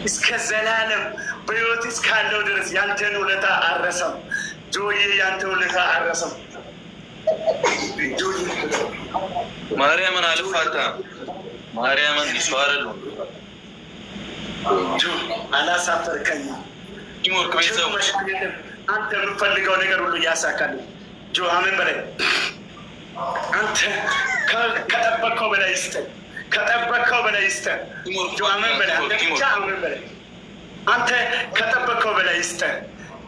እስከ ዘላለም በሕይወት እስካለው ድረስ ያንተን ውለታ አልረሳም። ጆዬ፣ ያንተ ውለታ አልረሳም። ጆዬ። ማርያምን አልፋታ፣ ማርያምን ሰው አይደለም። ጆ፣ አላሳፈርከኝም። Teamwork ቤተሰቦች። አንተ የምፈልገው ነገር ሁሉ ያሳካል። ጆ፣ አሜን በላይ። አንተ ከጠበቅከው በላይ ይስጠን፣ ከጠበቅከው በላይ ይስጠን። ጆ፣ አሜን በላይ። አንተ ብቻ አሜን በላይ። አንተ ከጠበቅከው በላይ ይስጠን።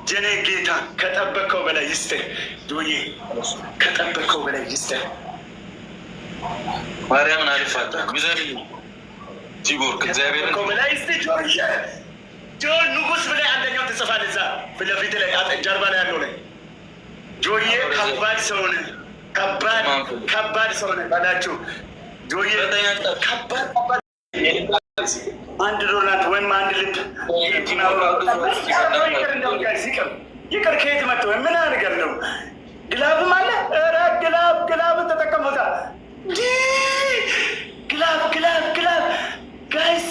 ጀኔ ጌታ ከጠበቅከው በላይ ይስጠን። ጆዬ፣ ከጠበቅከው በላይ ይስጠን። ማርያምን አልፋታ user፣ teamwork እግዚአብሔርን። ከጠበቅከው በላይ ይስጥ ጆዬ። ጆ፣ ንጉስ ብለህ አንደኛው ትጽፋለህ እዛ ፊት ለፊት ላይ ጀርባ ላይ ያለው ላይ። ጆዬ፣ ከባድ ሰው ነህ። ከባድ ከባድ ሰው ነህ ባላችሁ ጆዬ፣ ከባድ ከባድ። አንድ ዶናት ወይም አንድ ልብ ይቅር ይቅር። ከየት መጥቶ ምን ነገር ነው? Glove ም አለ። ኧረ glove፣ glove ን ተጠቀሙታ። Glove, glove, glove guys፣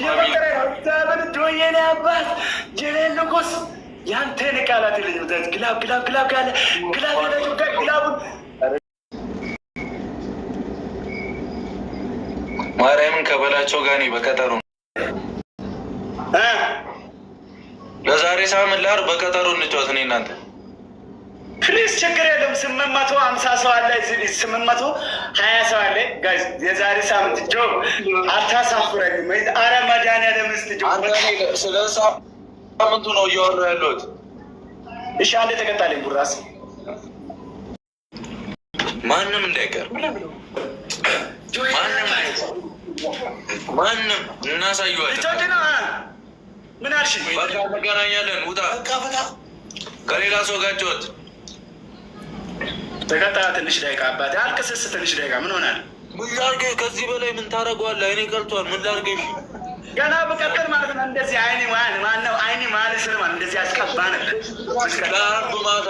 የፈጠረ ነው። እግዚአብሔር ጆዬ፣ የኔ አባት፣ የኔ ንጉስ፣ ያንተን ቃላት የለኝም። Glove, glove, glove ካለ glove ያላችሁ glove ኡን ማርያምን ከበላቸው ጋር እኔ በቀጠሮ ለዛሬ ሳምንት ለዓርብ በቀጠሮ እንጫወት እኔ እናንተ። Please፣ ችግር የለም። 850 ሰው አለ፣ 820 ሰው አለ። Guys፣ የዛሬ ሳምንት ጆ አታሳፍረኝም። አረ መድኃኒዓለም እስኪ ጆ። ስለ ሳምንቱ ነው እያወራ ያለሁት። እሺ፣ አንዴ ተቀጣለኝ ቡራስ። ማንም እንዳይቀር፣ ማንም ማንም እናሳየዋለን። ምን አልሽ? በቃ እንገናኛለን። ውጣ፣ ከሌላ ሰው ጋር ጨወት። ተቀጣ ትንሽ ደቂቃ አባቴ፣ አልቅስስ ትንሽ ደቂቃ፣ ምን ሆናል? ምን ላድርግ? ከዚህ በላይ ምን ታደርገዋለህ? አይኔ ቀልቷል። ምን ላድርግ? እሺ። ገና ብቀጥል ማለት ነው እንደዚህ አይኔ ማነው አይኔ ማለት ስር ማለት እንደዚህ ያስቀባ ነበር። ለአርብ ማታ፣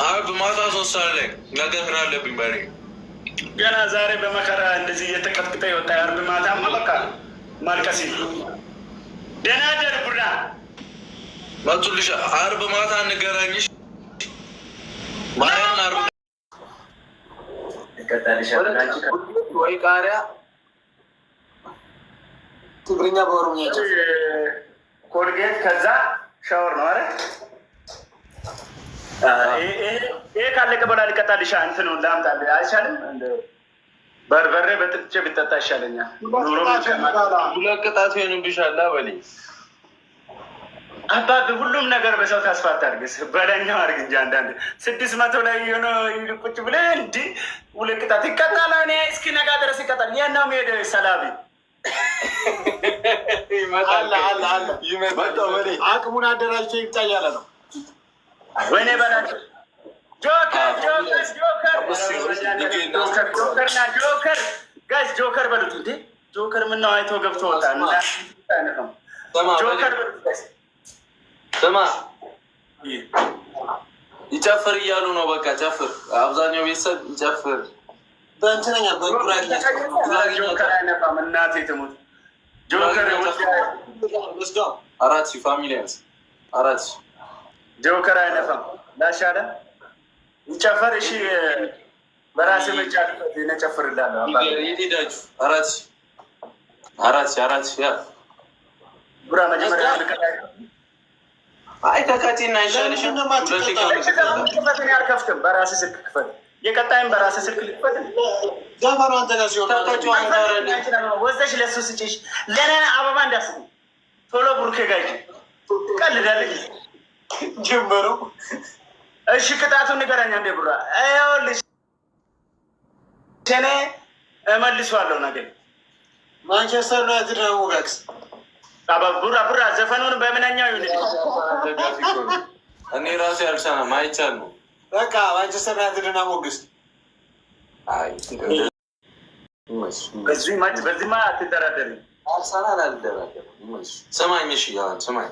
አርብ ማታ 3 ሰዓት ላይ፣ ነገ ስራ አለብኝ በእኔ። ገና ዛሬ በመከራ እንደዚህ እየተቀጥቅጠ የወጣ የአርብ ማታማ በቃ ማልቀስ። ደህና ደር ቡራ። መጡልሽ። አርብ ማታ እንገናኝሽ። ማርያምን አርብ ወይ ቃሪያ። ትግርኛ በኦሮምኛ። ኮልጌት ከዛ ሻወር ነው አይደል? ይሄ ካለቀ በኋላ ልቀጣልሻ እንትኑ ላምጣልህ አይሻልም? በርበሬ በጥብጬ ብጠጣ ይሻለኛል። ሁለት ቅጣት ይሆንብሻል በለኝ። አባቢ፣ ሁሉም ነገር በሰው ተስፋ አታድርግ፣ በለኛው አድርግ እንጂ። አንዳንድ 600 ላይ የሆነ ቁጭ ብለህ እንዲህ ሁለት ቅጣት ይቀጣል። እኔ እስኪነጋ ድረስ ይቀጣል። የት ነው የሚሄደው? ሰላቢ። አለ አለ አለ፣ አቅሙን አደራጅቶ ይምጣ እያለ ነው። ወይኔ በላቸው። Joker, joker, joker, joker ና joker guys፣ joker በሉት እንዴ! Joker ምነው አይቶ ገብቶ ወጣ። Joker በሉት guys። ስማ፣ ይጨፍር እያሉ ነው። በቃ ጨፍር። አብዛኛው ቤተሰብ ይጨፍር። በእንትነኛ በጉራጌ። Joker አይነፋም። እናቴ ትሙት joker። 4,000 family ያንስ 4,000። Joker አይነፋም። ላሻለ ይጨፈር። እሺ፣ በራሴ ምርጫ እጨፍርላለሁ። የት ሄዳችሁ? 4,000፣ 4,000፣ 4,000 yeah። ቡራ፣ መጀመሪያ አይ ተቀጪና አይሻልሽም? አልከፍትም። በራሴ ስልክ ክፈት። የቀጣይም በራሴ ስልክ ልክፈት። ዘፈኑ አንተ ጋር ሲሆን ወዘሽ ለሱ ስጭሽ። ለእኔ አበባ እንዳስቡ ቶሎ ቡርኬ ጋር ቀልዳለች። ጀመሩ። እሺ፣ ቅጣቱን ንገረኛ። እንደ ቡራ ይኸውልሽ፣ እኔ እመልሰዋለሁ ነገር። ማንቸስተር ዩናይትድ ነው ጋክስ። ቡራ፣ ቡራ፣ ዘፈኑን በምንኛው ይሁን? እኔ ራሴ አልሰማም፣ አይቻል ነው። በቃ ማንቸስተር ዩናይትድ እና ሞግስ። በዚህማ አትደራደርም። አርሰናል አልደራደርም። ስማኝ፣ እሺ አሁን ስማኝ።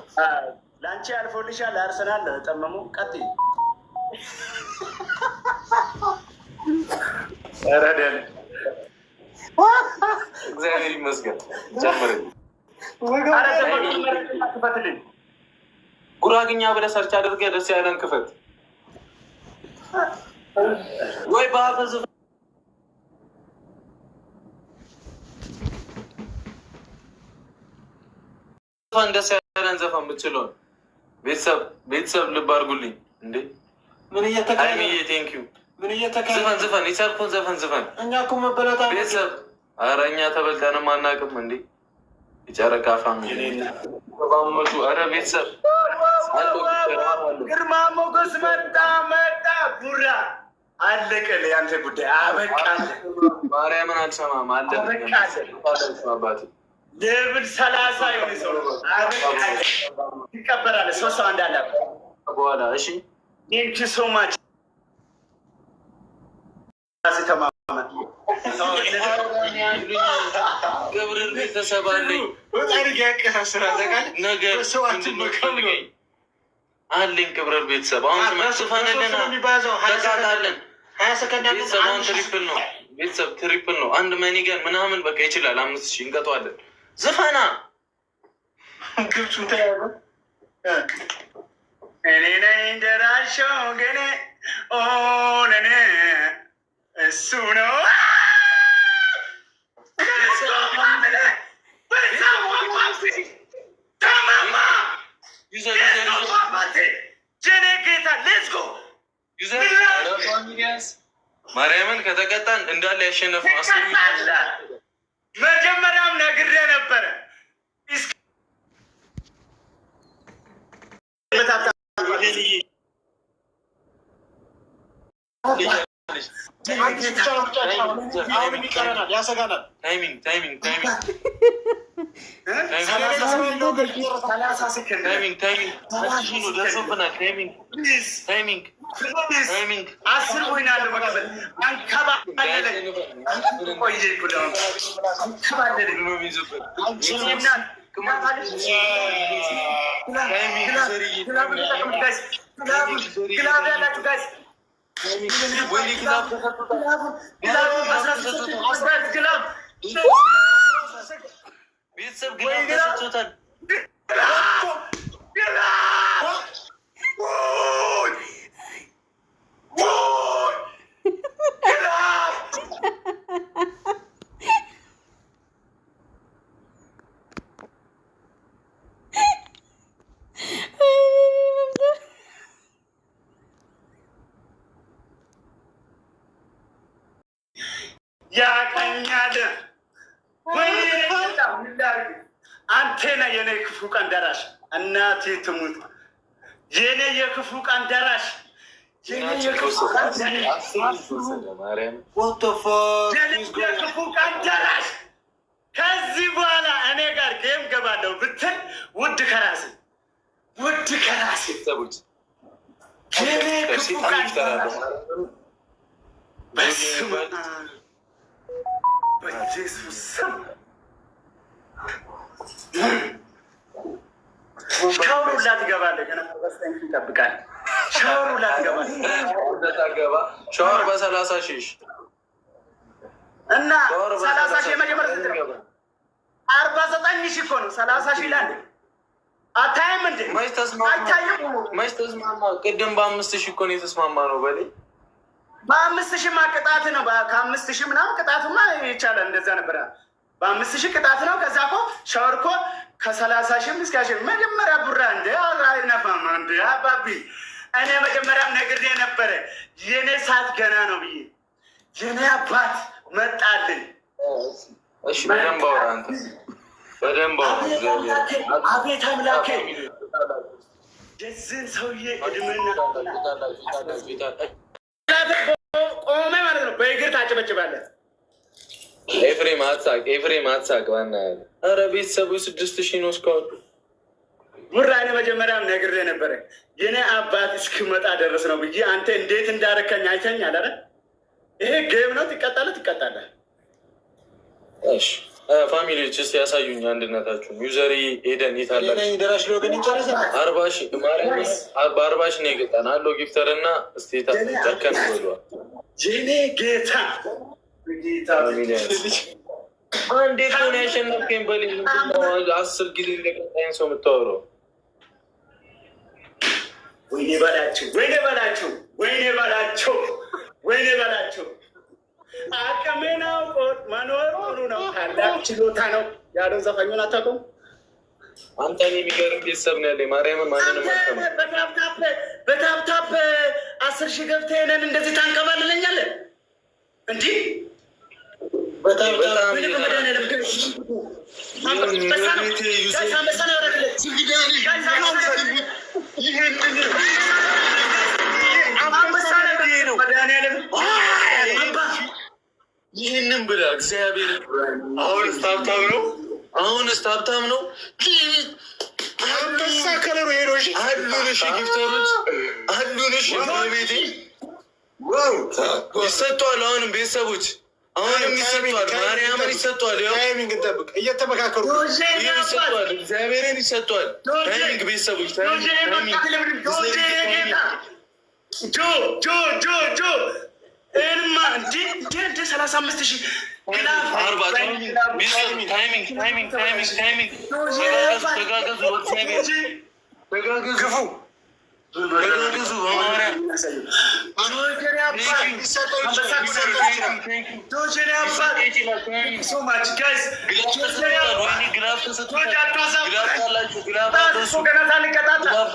ለአንቺ አልፎልሻል። አርሰናል ጠመሙ። ቀጥይ። ኧረ ደህና እግዚአብሔር ይመስገን። ጨምርልኝ። ኧረ ዘፈኑን ምረጥና ክፈትልኝ። ጉራግኛ ብለህ search አድርገህ ደስ ያለን ክፈት ወይ በአፍህ ዝፈን። ደስ ያለን ዘፈን ብችለውን። ቤተሰብ፣ ቤተሰብ፣ ልብ አድርጉልኝ እንዴ! ምን እየተካሄደ? ሀይሚዬ thank you። ምን እየተካሄደ? ዝፈን፣ ዝፈን፣ የቻልኩን ዘፈን ዝፈን። እኛ እኮ መበለጥ ቤተሰብ፣ ኧረ እኛ ተበልተንም አናውቅም እንዴ! የጨረቃ family ባመቱ፣ ኧረ ቤተሰብ አለው። ግርማ ሞገስ መጣ፣ መጣ። ቡራ አለቀልህ። የአንተ ጉዳይ አበቃልህ። ማርያምን አልሰማም አለ። አባቴ። Level 30 የሆነ ሰው አበቃልህ። ትቀበላለህ። ሶስት ሰው አንድ አለ። በኋላ እሺ። Thank you so much። ተማመን። ገብርኤል ቤተሰብ አለኝ። በጣም ያቀሳስራል። ታውቃለህ? ነገር በሰው ምንድን ነው? አትመካም ነው። ፈልገኝ አለኝ ክብረል ቤተሰብ አሁን ስፈንልና በሶስት ነው የሚባዛው። ተቃጣለን። 20 ሰከንድ አለ። ቤተሰብ አሁን አንድ ሺህ Triple ነው ቤተሰብ፣ triple ነው። አንድ money gun ምናምን በቃ ይችላል። 5,000 እንቀጠዋለን። ዝፈና። ግብፁ ተያዘ። እኔ ነኝ ደራሽ ወገኔ፣ ኦ ለኔ እሱ ነው። ተማማ። User, user, user. ጀኔ ጌታ let's go. User ማርያምን ከተቀጣን እንዳለ ያሸነፍ ነው። አስቡ። ትቀጣለህ። መጀመሪያም ነግሬ ነበረ። እስኪ አንድ ሺህ ብቻ ነው ብቻችን። አሁንም ይቀረናል፣ ያሰጋናል። Timing, timing, timing. 30 ሰከንድ። Timing, timing ነው፣ ደርሶብናል። Timing, timing, timing. 10 win አለ መቀበል አንከባለለ ቆየ እኮ ደግሞ አንከባለለ። ነው የሚይዙበት። Glove ያላችሁ guys. ወይኔ glove ተሰጥቶታል። Glove. ቤተሰብ glove ተሰጥቶታል። Glove ውይ ውይ glove. ያቀኛል። ወይኔ ምን ላድርግ? አንተ ነህ የኔ ክፉ ቀን ደራሽ። እናቴ ትሙት የኔ የክፉ ቀን ደራሽ፣ የኔ የክፉ ቀን ደራሽ። ማርያም። What the fuck? የኔ የክፉ ቀን ደራሽ። ከዚህ በኋላ እኔ ጋር game ገባለሁ ብትል ውድ ከራሴ፣ ውድ ከራሴ። ቤተሰቦች የኔ ክፉ ቀን ደራሽ። በስመ አብ፣ በኢየሱስ ስም ሻወር ሁላ ትገባለህ። ገና በስተኝ ይጠብቃል። ሻወር ሁላ ትገባለህ። ገባ ሻወር በ30,000። እና 30,000 የመጀመሪያ ስንት ነው? 49,000 እኮ ነው። 30,000 ይላል። አታይም እንዴ? መች ተስማማ? አይታይም። መች ተስማማ? ቅድም በ5,000 እኮ ነው የተስማማ ነው በላይ። በ5,000 ማ ቅጣት ነው። ከ5,000 ምናምን ቅጣቱማ ይቻላል። እንደዛ ነበረ። በ5,000 ቅጣት ነው። ከዛ እኮ ሻወር እኮ ከ30,000 እስከ ሺህ መጀመሪያ ቡራ እንደ አይነፋም እንደ አባቢ። እኔ መጀመሪያም ነግሬ ነበረ የኔ ሰዓት ገና ነው ብዬ። የኔ አባት መጣልን። እሺ በደንብ አውራ፣ አንተ በደንብ አውራ። አቤት አምላኬ፣ የዚህን ሰውዬ እድሜና ቆመ ማለት ነው። በእግር ታጨበጭባለህ። ኤፍሬም አትሳቅ፣ ኤፍሬም አትሳቅ። ባና ኧረ ቤተሰቦች 6,000 ነው እስካሁን። ቡራ እኔ መጀመሪያም ነግሬ ነበረ የኔ አባት እስክመጣ ደረስ ነው ብዬ። አንተ እንዴት እንዳረከኝ አይተኛል አይደል? ይሄ game ነው። ትቀጣለህ፣ ትቀጣለህ። እሺ family ዎች እስኪ ያሳዩኝ አንድነታችሁን። User ኤደን የት አላችሁ? ደራሽ ለወገን ይጨርሳል። 40,000 ማርያም በ40,000 ነው የገጣን አለው gifter እና እስኪ ጨከን ብሏል። የኔ ጌታ። Family። አንዴ እኮ ነው ያሸነፍከኝ። በል 10 ጊዜ እንደቀጣኝ ሰው የምታወራው። ወይኔ በላችሁ፣ ወይኔ በላችሁ፣ ወይኔ በላችሁ፣ ወይኔ በላችሁ። አቅምን አውቆ መኖር ጥሩ ነው፣ ታላቅ ችሎታ ነው ያለው ዘፋኙን አታውቀውም? አንተ እኔ የሚገርም ቤተሰብ ነው ያለኝ። ማርያምን ማንንም አልሰማም። በ tap tap 10,000 ገብተህ እኔን እንደዚህ ታንቀባልለኛለህ? እንዲህ በጣም አንበሳ ነው guys፣ አንበሳ ነው ያወረደለት። Guys፣ አንበሳ ነው መድኃኒዓለም አባ። ይህንን ብላ እግዚአብሔር። አሁን ስታብታብ ነው። አሁን ስታብታም ነው። አንበሳ ከለሩ ሄዶ እሺ። አሉን። እሺ gifter ኦች አሉን። እሺ ቤቴ ይሰጧል። አሁንም ቤተሰቦች አሁንም ይሰጧል። ማርያምን ይሰጧል። ያው Timing እንጠብቅ። እየተመካከሩ ይኸው ይሰጧል። እግዚአብሔርን ይሰጧል። Timing ቤተሰቦች፣ timing timing። ጆ ጆ ጆ ጆ ይህንማ እንዲ እንዲ እንዲ 35,000 glove። 40 timing timing timing timing timing። ተጋገዙ ተጋገዙ፣ በእግዚአብሔር ተጋገዙ፣ ግፉ። ተጋገዙ በማርያም። So much guys. Glove ተሰጥቷል። ወይኔ glove ተሰጥቷል። Glove ካላችሁ glove አድርሱ። Glove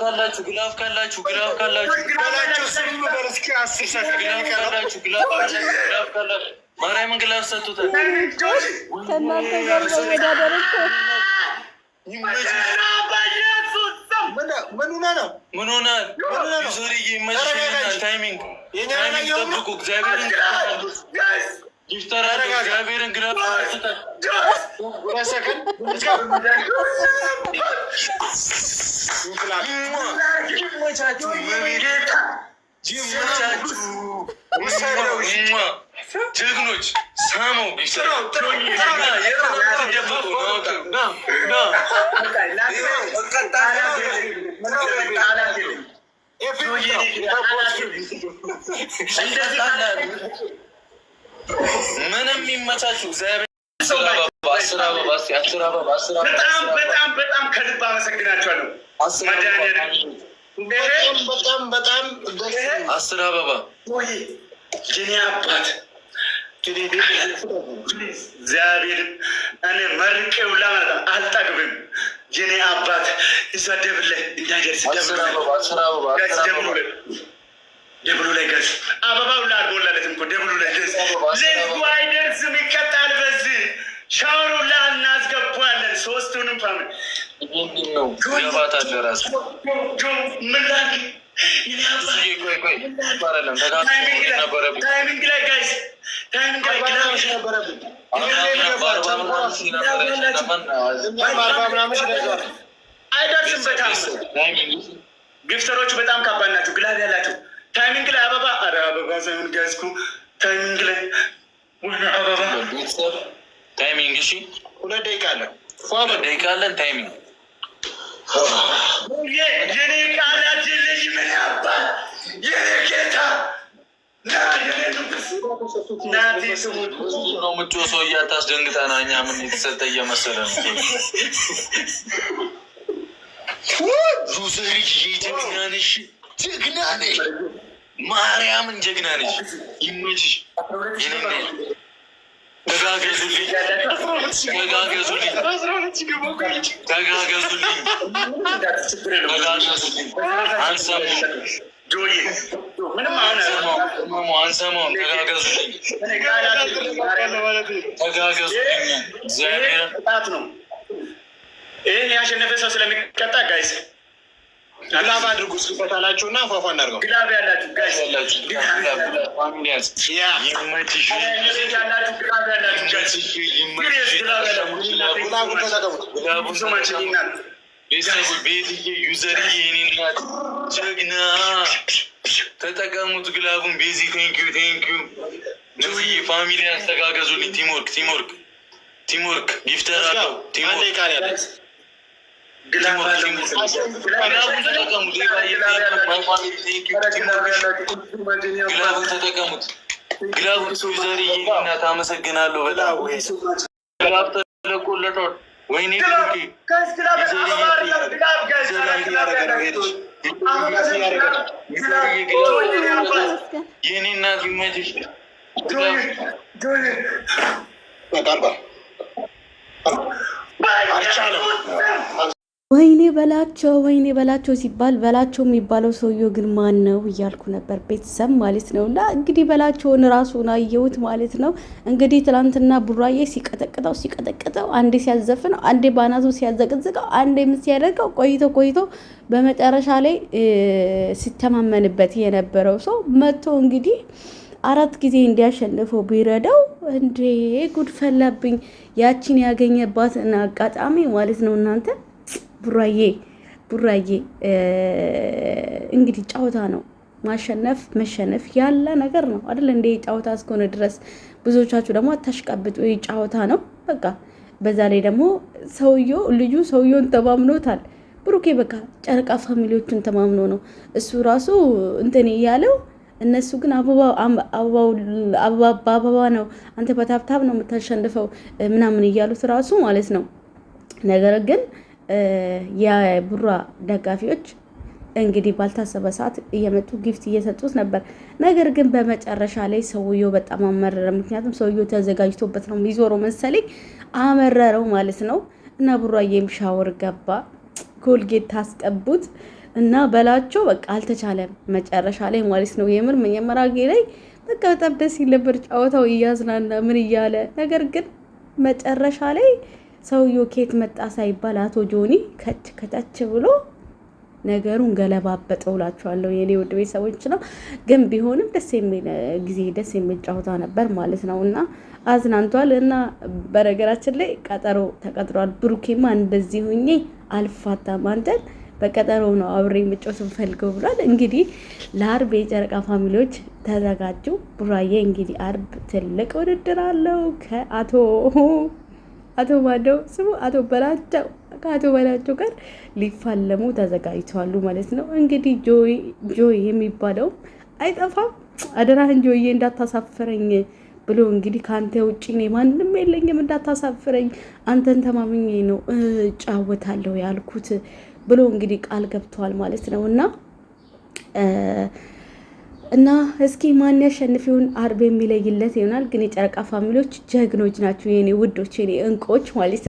ካላችሁ glove ካላችሁ glove ካላችሁ በላቸው ስም በል እስኪ 10 ሰከንድ Glove የሚቀረው ካላችሁ glove ካላችሁ glove ካላችሁ ማርያምን glove ሰጥቶታል። ከእናንተ ጋር መወዳደር እኮ ይመችሽ። ምን ሆነህ ነው? ምን ሆናል? ዩዘርዬ ይመችሽ። Timing timing ጠብቁ። እግዚአብሔርን gifter አለው። እግዚአብሔርን glove ሰጥቶታል። 2 ሰከንድ። ይመቻችሁ፣ ይመቻችሁ። ጀግኖች ሳመው gifter ደበቁ። ና ና። ምንም ይመቻችሁ። እግዚአብሔር 10 አበባ እስኪ 10 አበባ 10 አበባ። በጣም በጣም በጣም ከልብ አመሰግናቸዋለሁ። መድኃኒዓለም በጣም በጣም ደስ 10 አበባ። ወይ የኔ አባት እግዚአብሔር እኔ መርቄው ማለት ነው አልጠግብም። የኔ አባት እዛ double ላይ እንዳይደርስ 10 አበባ 10 አበባ 10 አበባ። Double ኡ ላይ guys፣ አበባው ላይ አልሞላለትም እኮ double ኡ ላይ guys፣ ልጁ አይደርስም፣ ይቀጣል። በዚህ ሻወሩ ላይ እናስገባለን። ሶስቱንም family ምንድን ነው ገባት አለ ራስ ምን ላድርግ? የኔ አባት ቆይ ቆይ አይደለም ተጋግዞ ነበረብኝ። Timing ላይ guys፣ timing ላይ glove ነበረብን። 40 ምናምን ሺህ ነበረ ያሸነፈን። እኛም 40 ምናምን ሺህ ደርሷል። አይደርስም። በጣም Timing Gifter ኦቹ በጣም ከባድ ናቸው። Glove ያላቸው timing ላይ አበባ፣ ኧረ አበባ ሳይሆን guys ኩ timing ላይ ወይኔ አበባ። ቤተሰብ timing እሺ፣ 2 ደቂቃ አለ። 2 ደቂቃ አለን። Timing። የኔ ቃላት የለኝም። የኔ አባት፣ የኔ ጌታ ና፣ የኔ ንጉስ ናቲ ስሙ። ነው ምጮ ሰው እያታስደንግጠና እኛ ምን የተሰጠ እየመሰለ ነው። ዙዘሪ ጀግና ነሽ፣ ጀግና ነሽ፣ ማርያምን ጀግና ነሽ። ይመችሽ። የኔ ተጋገዙልኝ፣ ተጋገዙልኝ፣ ተጋገዙልኝ፣ ተጋገዙልኝ። አንሰማውም፣ ጆዬ ምንም አሁን አንሰማውም፣ አንሰማውም። ተጋገዙልኝ፣ ተጋገዙልኝ። እግዚአብሔር ቅጣት ነው። ይህን ያሸነፈ ሰው ስለሚቀጣ guys Glove አድርጉ እስኪፈታላችሁ እና ፏፏ እናድርገው። Glove ያላችሁ guys ያላችሁ family ያዝ። ይመችሽ፣ ያላችሁ glove ያላችሁ guys ይመችሽ፣ Glove ያላችሁ Glove ኡን ተጠቀሙት። Glove ኡን ተጠቀሙት። ቤተሰቡ ቤትዬ user ዬ የኔ እናት ጀግና ተጠቀሙት glove ኡን። ቤዚ thank you thank you። ነጽዬ family ያስተጋገዙልኝ። Teamwork teamwork teamwork። Gifter አለው። አንድ Teamwork። ደቂቃ ነው ያለን። Glove አለው። Glove ኡን ተጠቀሙት። My family thank you። Teamwork glove ኡን ተጠቀሙት። Glove ኡን user ዬ የኔ እናት አመሰግናለሁ በጣም። Glove ተለቆለታል። ወይኔ ብሩኬ Guys, glove glove guys፣ glove። የኔ እናት ይመችሽ። ጆይ በቃ አልቋል። አልቻለም። ወይኔ በላቸው፣ ወይኔ በላቸው ሲባል በላቸው የሚባለው ሰውየው ግን ማን ነው እያልኩ ነበር፣ ቤተሰብ ማለት ነው። እና እንግዲህ በላቸውን ራሱን አየሁት ማለት ነው። እንግዲህ ትናንትና ቡራዬ ሲቀጠቅጠው ሲቀጠቅጠው፣ አንዴ ሲያዘፍነው፣ አንዴ ባናቱ ሲያዘቅዝቀው፣ አንዴ ምን ሲያደርገው ቆይቶ ቆይቶ በመጨረሻ ላይ ሲተማመንበት የነበረው ሰው መጥቶ እንግዲህ 4 ጊዜ እንዲያሸንፈው ቢረዳው እንዴ ጉድ ፈላብኝ። ያቺን ያገኘባትን አጋጣሚ ማለት ነው እናንተ። ቡራዬ ቡራዬ እንግዲህ ጨዋታ ነው፣ ማሸነፍ መሸነፍ ያለ ነገር ነው አይደል? እንደ ጨዋታ እስከሆነ ድረስ ብዙዎቻችሁ ደግሞ አታሽቃብጡ፣ ጨዋታ ነው በቃ። በዛ ላይ ደግሞ ሰውየው ልጁ ሰውየውን ተማምኖታል። ብሩኬ በቃ ጨረቃ family ዎቹን ተማምኖ ነው እሱ ራሱ እንትን እያለው፣ እነሱ ግን አበባ በአበባ ነው፣ አንተ በ tap tap ነው የምታሸንፈው ምናምን እያሉት ራሱ ማለት ነው። ነገር ግን የቡራ ደጋፊዎች እንግዲህ ባልታሰበ ሰዓት እየመጡ gift እየሰጡት ነበር። ነገር ግን በመጨረሻ ላይ ሰውየው በጣም አመረረ። ምክንያቱም ሰውየው ተዘጋጅቶበት ነው የሚዞረው መሰለኝ፣ አመረረው ማለት ነው። እና ቡራዬም ሻወር ገባ፣ ኮልጌት ታስቀቡት እና በላቸው በቃ አልተቻለም መጨረሻ ላይ ማለት ነው። የምር መጀመሪያ ላይ በቃ በጣም ደስ ይል ነበር ጨዋታው እያዝናና ምን እያለ፣ ነገር ግን መጨረሻ ላይ ሰውየው ኬት መጣ ሳይባል አቶ ጆኒ ከች ከታች ብሎ ነገሩን ገለባበጠው እላችኋለሁ የኔ ውድ ቤተሰቦች ነው። ግን ቢሆንም ደስ የሚል ጊዜ ደስ የሚል ጨዋታ ነበር ማለት ነው እና አዝናንቷል። እና በነገራችን ላይ ቀጠሮ ተቀጥሯል። ብሩኬማ እንደዚህ ሁኜ አልፋታም አንተን በቀጠሮ ነው አብሬ መጫወት እንፈልገው ብሏል። እንግዲህ ለአርብ የጨረቃ family ዎች ተዘጋጁ። ቡራዬ እንግዲህ አርብ ትልቅ ውድድር አለው ከአቶ አቶ ማነው ስሙ አቶ በላቸው ከአቶ በላቸው ጋር ሊፋለሙ ተዘጋጅተዋሉ ማለት ነው። እንግዲህ ጆይ የሚባለው አይጠፋም። አደራህን ጆዬ እንዳታሳፍረኝ ብሎ እንግዲህ ከአንተ ውጭ እኔ ማንም የለኝም፣ እንዳታሳፍረኝ አንተን ተማምኜ ነው እጫወታለሁ ያልኩት ብሎ እንግዲህ ቃል ገብተዋል ማለት ነው። እና እስኪ ማን ያሸንፍ ይሆን? አርብ የሚለይለት ይሆናል። ግን የጨረቃ family ዎች ጀግኖች ናቸው የኔ ውዶች፣ የኔ እንቆች ማለት ነው።